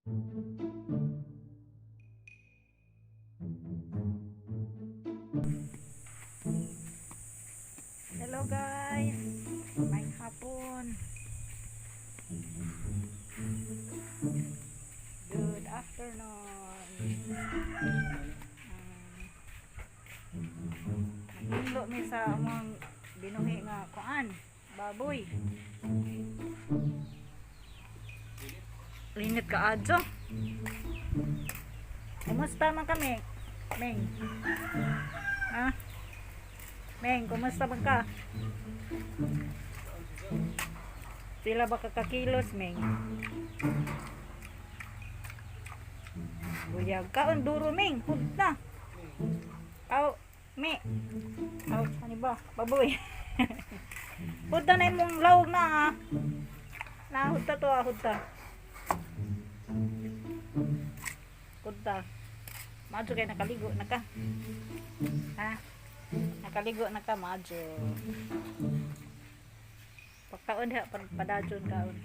Hello guys. Maayong hapon. Good afternoon. Naghinlo mi sa among binuhi nga kuan, baboy. Init kaayo. Kumusta man kami? Meng. Ha? Meng, kumusta man ka? Pila ba ka kakilos, Meng? Buyag kaon duro, Meng. Hudta. Aw, me. Aw, ano ba? Baboy. Hudta na imong lawog na ah. Na hudta to ah, hudta. Hudta. Maadyo kay nakaligo na ka. Ha? Nakaligo na ka, maadyo. Pagkaon diha, padajon kaon.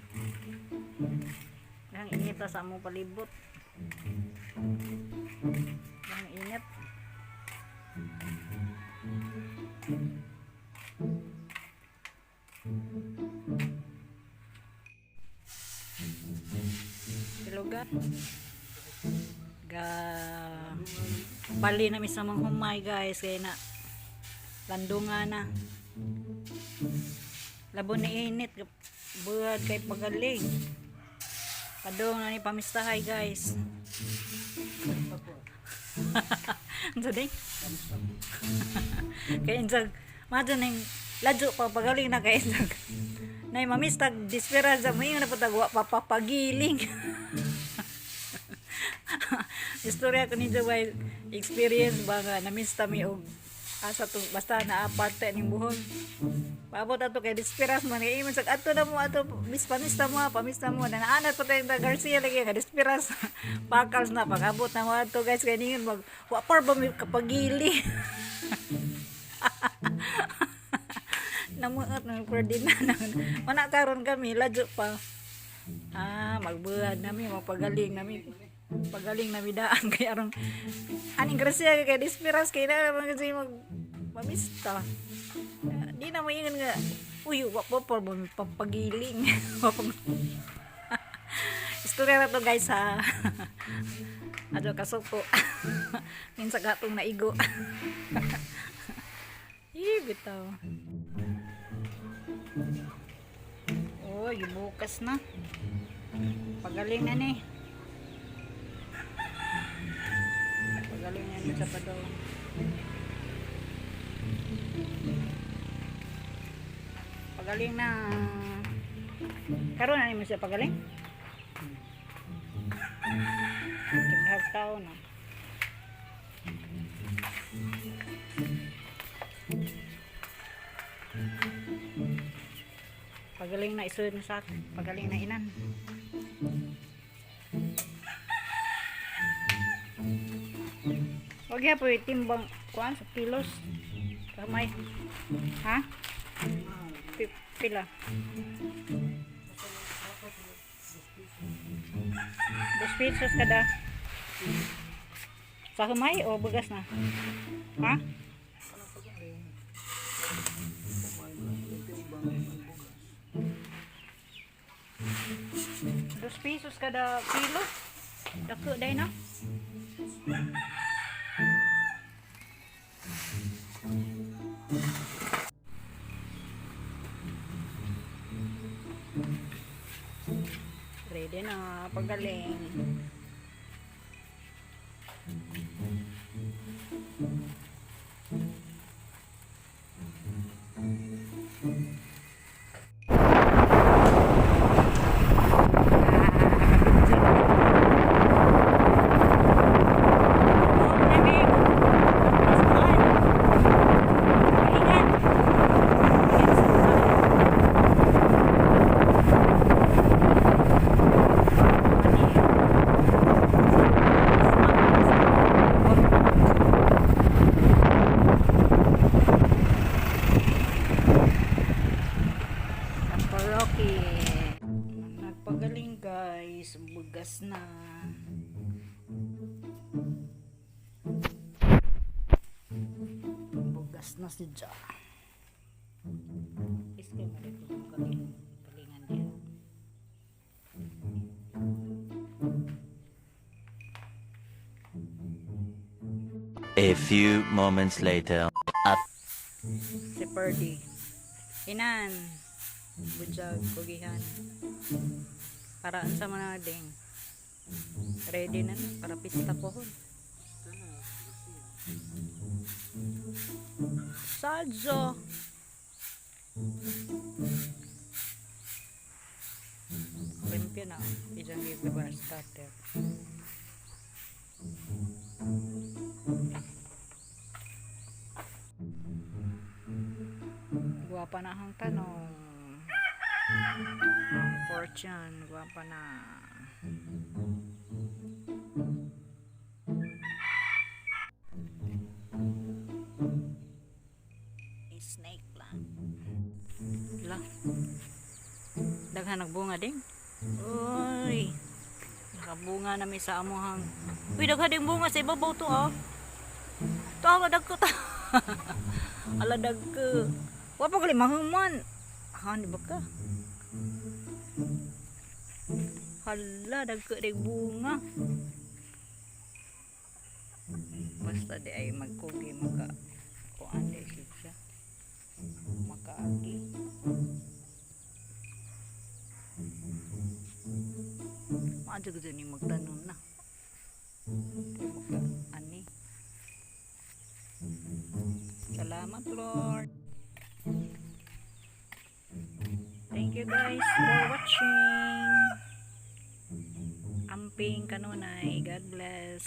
Ang init na sa among palibot. Ang init. Hello ga. Ga bali na mi sa mga humay, guys, kay na landungan na. Labon na init, buhat kay pagaling. Padung na ni pamistahay, guys. Unsa ding? Kay insag madto ning ladyo pa pagaling na kay insag. Nay mamistag disperansa mo ingon na pud wa pa papagiling. Istorya ko ninyo ba, experience ba nga namista mi og asa to, basta na aparte ning buhol. Paabot ato kay disperas man kay imon sag adto na mo ato mis pamista mo, pamista mo na naanat pa tayo Garcia lagi nga disperas pakals na. Pag-abot na mo ato, guys, kay ningon mag wa par ba mi kapagili. Namuot ng Ferdinand mana karon kami ladyo pa ah magbuhat nami, mapagaling nami, pagaling nami daan kay aron aning Garcia kay disperas kay na naman kasi mag mamista. Ah, di na mo ingon nga uy wa pa pa ba mi papagiling. Istorya na to, guys, ha. Adto kasuko minsan gatong naigo. Ih, bitaw. Oh, bukas na. Pagaling na ni. Pagaling na ni sa padaw. Pagaling na. Karon na ni mo siya pagaling? Tighag tao na. Pagaling na isunod na sa atin. Pagaling na inan. Wag ya po timbang kuan sa kilos. Kamay. Ha? Pila? 2 pesos kada. Sa humay o bugas na? Ha? 2 pesos kada kilo. Dako day na. Ready na, pagaling. Pagaling, guys, bugas na. Bugas na si Ja. Iskay mo rin kung kalingan diha. A few moments later. A Si Purdy. Inan. Budyag, kugihan. Para sa mga ding. Ready na na, para pista po ko. Sadyo. Limpyo na. Isang libre para starter. Guwapa na ang tanong. Ang fortune, guwapa na. Snake plant. La. Daghan nagbunga ding. Uy. Nakabunga na mi sa amuhang. Uy, daghan ding bunga sa ibabaw to ah. To, dagko ta. Ala, dagko. Wa pa gali mahuman. Ha, di ba ka? Hala, dagko ding bunga. Basta di ay magkugi maka kuan di siya. Makaagi. Maadyo gud ni magtanom na. Kay maka ani. Salamat, Lord. Thank you guys for watching. Amping kanunay. God bless.